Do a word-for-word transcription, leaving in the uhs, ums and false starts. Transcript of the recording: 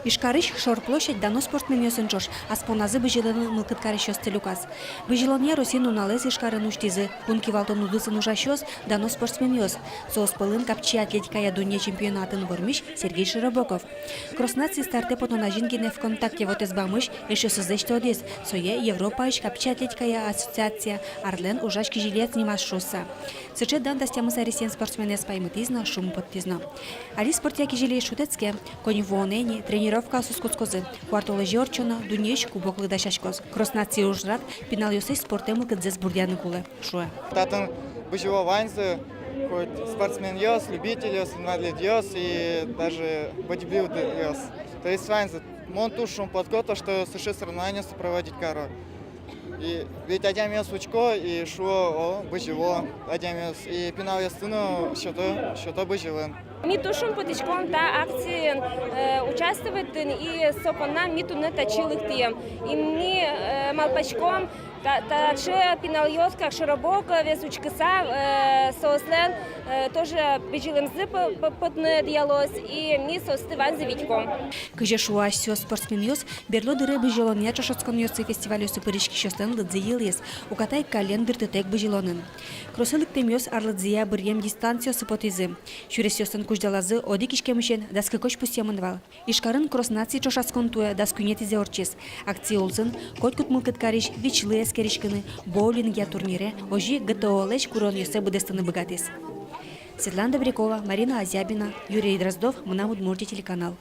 Ижкарысь Шор площадь дано спортсменъёсын ӵош, ас понназы бызьылыны мылкыд карисьёсты люказ. Бызьылонъя Россия нуналэз Ижкарын усьтӥзы кун кивалтон удысын ужасьёс, дано спортсменъёс. Соос пӧлын капчи атлетикая дунне чемпионатын вормись Сергей Широбоков. Кросс наций стартэ потон азьын гинэ ВКонтакте вотэс бамысь эшъёсызлэсь тодӥз, сое Европаысь капчи атлетикая ассоциация арлэн ужась кизилиез нимаз шуыса. Сыӵе дан дас тямыс аресъем спортсменэз паймытӥз но, шумпоттӥз но. Али спортъя кизили шутэтске, коньывуонэ ини тренировкаосыз кутскозы, куартолэзе ортчоно дуннеысь кубоклы дасяськоз. Кросс наций ужрад пиналъёслэсь спортэ мылкыдзэс бурдъяны кулэ, шуэ. Татын бызьыло ваньзы, хоть спортсменъёс, любительёс, инвалидъёс и даже бодибилдеръёс. То есть ваньзы. Мон туж шумпотӥсько, то, что сыӵе соревнованиосты проводить каро. И ведь адямиос учко и шуо: о, бызьыло адямиос, и пиналъёсты но сёто, сёто бызьылыны. Ми туж шумпотӥськом та акциын, э, участвовать карыны, и со понна ми туннэ татчы лыктӥм. И ми, э, малпаськом, та-, таӵе пиналъёс, как Широбоковез учкыса, э, соослэн, э, тоже бызьылэмзы п-, п-, потыны ӧдъялоз, и ми соосты ваньзэ витиськом. Кызьы шуо асьсэос спортсменъёс, берло дыре бызьылонъя ӵошатсконъёсы, фестивальёсы пыриськисьёслэн лыдзы йылӥз, уката ик каллен дыртытэк бызьылонын. Кроссэ лыктэмъёс арлыдзыя быръем дистанциосы потӥзы. Сюресъёслэн кузьдалазы одӥг иськемысен дас кыкозь пусъемын вал. Ижкарын кросс наций ӵошатскон туэ дас куинетӥзэ ортчиз. Акция улсын котькуд мылкыд карись вичлы эскериськыны, боулингъя турнире, озьы ик ГТО-лэсь куронъёссэ быдэстыны быгатӥз. Светлана Добрякова, Марина Азябина, Юрий Дроздов, «Мынам Удмуртие» телеканал.